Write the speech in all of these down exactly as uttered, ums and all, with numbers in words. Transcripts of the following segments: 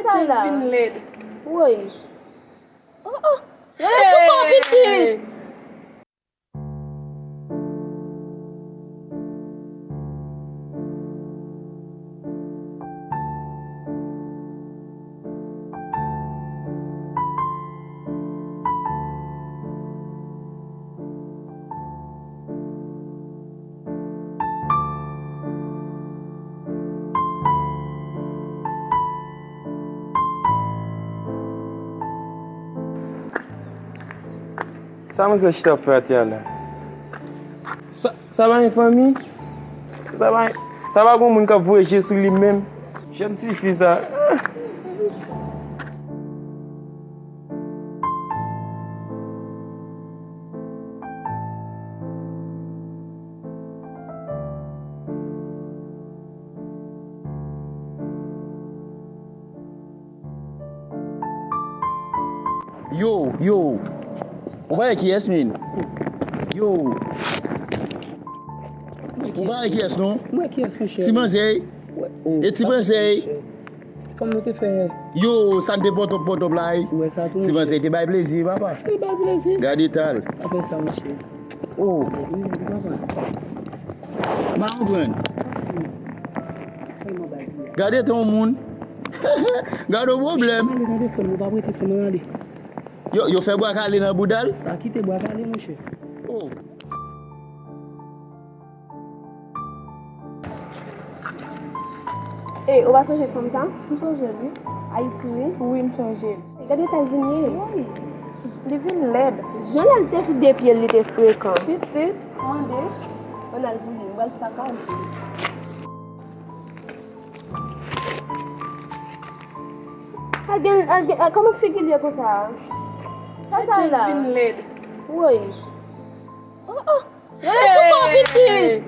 Sa la. Vin lèd. Woy. Oh, oh. Rele sou kò pitit. Sa manzè chita ap fè atè a la? Sa, sa pa yon fanmi? Sa pa, sa pa gon moun k ap voye je sou li menm? Jèn tifi sa. Yo, yo. Ou pa wè kiyès, men? Yo. Ou pa wè kiyès, non? Mwen kiyès, monchè? Ti manzè. E ti manzè. Kòm nou te fè. Yo, sa n te pòtòp pòtòp la, wi. Ou wè sa tou, monchè? Ti manzè te bay plezi, papa. Si bay plezi. Gade tal. Apre sa, monchè. Oh. Mwen konprann. Gade ton moun. Gade yon pwoblèm. Ale, gade fanm, ou pa prete fanm nan ale. Yo, yo fè bwa kale nan bouda l? Sa kite bwa kale, monchè. Oh. E, ou pa sonje fanm sa? M sonje l, wi. Ayiti, wi. Wi, m sonje l. Gade eta l vin ye. Wi. Li vin lèd. Jan l te sou de pye l, li te frekan. Pitit, mande. Ann al vini, m pral sakaj. Al gen, al gen, al, kòman figi l ye konsa? Sa, sa la? Vin lèd. Woy. Oh, oh. Rele sou kò pitit.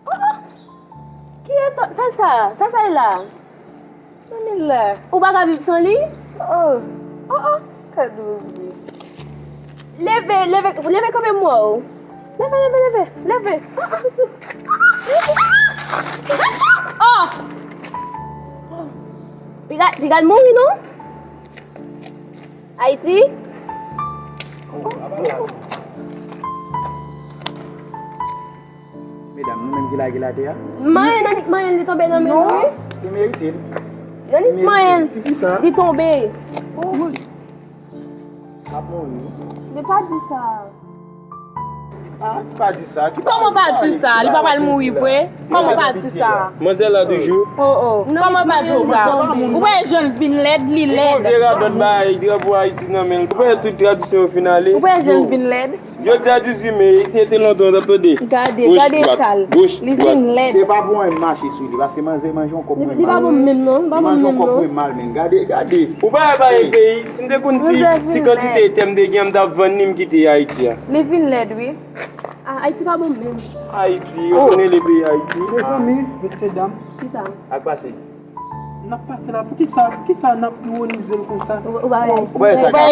Oh, oh. Ki eta sa, sa, sa, sa la? Zanmi la. Ou pa ka viv san li? Oh. Oh, oh. Ka dou li. Leve, leve, leve kanpe m wè w. Leve, leve, leve, leve. Oh, oh. Oh. Piga, piga l mouri non? Ayiti? Medam, nou menm ki lage l atè a? Manyen, annik manyen, li tonbe nan men nou, wi. Li merite l. Annik manyen, li tonbe. Wi. L ap mouri, wi. Li pa di sa. Ah, pa di sa. Kòman pa di sa? Li pa pral mouri vre? Kòman pa di sa? Manzè la toujou. Oh, oh. Kòman pa di sa? Ou pa wè jan l vin lèd, li lèd. Vye radòt bay drapo Ayiti nan men l. Ou pa wè tout tradisyon yo fin ale? Ou pa wè jan l vin lèd? Jodi a dizuit me, si se te lontan, w t ap tande. Gade, gade eta l. Li vin lèd. Se pa pou anyen m mache sou li, paske manzè manje yon kòb mwen mal. Li pa bon menm non, li pa bon menm non. Li manje yon kòb mwen mal, men gade, gade. Ou pa wè pa gen peyi, si m te konn ti, ti kantite tè m te gen an, m t ap vann li, m kite Ayiti a. Li vin lèd, wi. Ah, Ayiti pa bon menm. Ayiti, yo konnen le peyi Ayiti. Mezanmi, mesye dam. Kisa? Ak pase. N ap pase la, poukisa, poukisa n ap ironize l konsa? Ou pa wè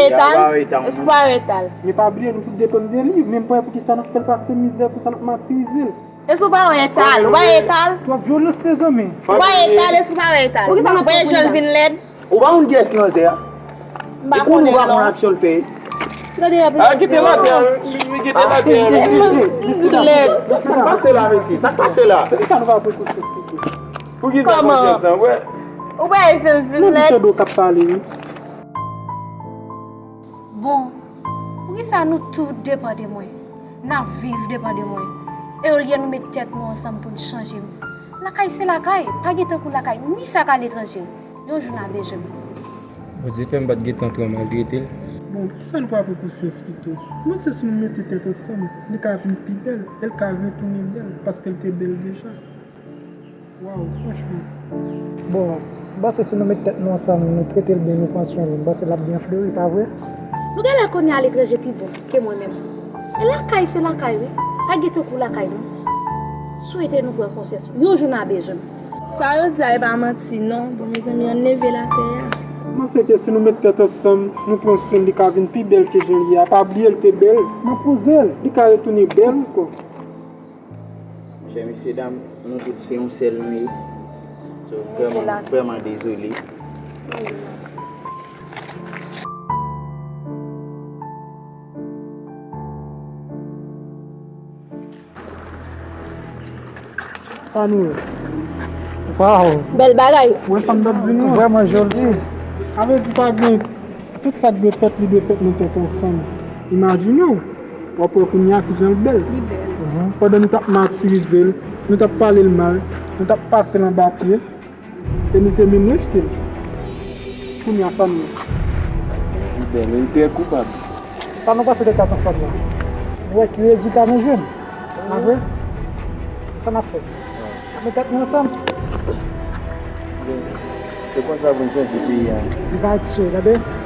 eta l? Èske ou pa wè eta l? Men pa bliye, nou tout depann de li. Men m pa wè poukisa n ap fè l pase mizè konsa, n ap matirize l. Èske ou pa wè eta l? Ou pa wè eta l? Twòp vyolans, mezanmi. Ou pa wè eta l, èske ou pa wè eta l? Poukisa n ap pran pou li la? Ou pa konn kiyès ki manzè a? M pa konnen non. Ou konnen ou pa konn aksyon l fè. Gade, a kite l atè, wi, kite l atè. Sa k pase la, mesye? Sa k pase la? Poukisa nou pa pran konsyans pito? Poukisa konsyans lan, wè? Ou pa wè jan l vin lèd? Tande w k ap pale, wi. Bon, poukisa nou tout depann de mwen? N ap viv depann de mwen. E olye nou met tèt nou ansanm pou n chanje. Lakay se lakay, pa gen tankou lakay, ni sa k aletranje. Yon jou n a bezwen m. Bondye fè m pa t gen tan trè maltrete l. Bon, poukisa nou pa pran konsyans pito? M panse si nou mete tèt ansanm, li ka vin pi bèl, e l ka retounen bèl, paske l te bèl deja. Waw, franchman. Bon, m panse si nou met tèt nou ansanm, nou trete l byen, nou pran swen li, m panse l ap byen fleri, pa vre? Nou genlè konnen aletranje pi bon ke mwen menm. E lakay se lakay, wi. Pa gen tankou lakay, non. Swete nou pran konsyans. Yon jou n a bezwen m. Sa yo di a, e pa manti, non. Bon, mezanmi, ann leve l atè a. M panse ke si nou met tèt ansanm, nou pran swen l, li ka vin pi bèl ke jan l ye a. Pa bliye l te bèl. M ap poze l, li ka retounen bèl ankò. Monchè, mesye dam, nou tout se yon sèl nou ye. So, vrèman, vrèman dezole. Sa nou ye? Waw! Bèl bagay. Ou wè sa m t ap di nou? Vrèman joli. Sa vle di pa gen tout sa k dwe fèt, li dwe fèt nan tèt ansanm. Imajine w, w ap wè kounye a kijan l bèl. Li bèl. Mhm. Pandan nou t ap matirize l, nou t ap pale l mal, nou t ap pase l anba pye, e nou te menm rejte l. Kounye a sa nou ye? Li bèl, e l trè koupab. Sa nou panse de tèt ansanm la? Nou wè ki rezilta nou jwenn. Pa vre? Sa n ap fè? N ap met tèt nou ansanm. Se konsa pou n chanje peyi a. Li pa iti cheri, tande.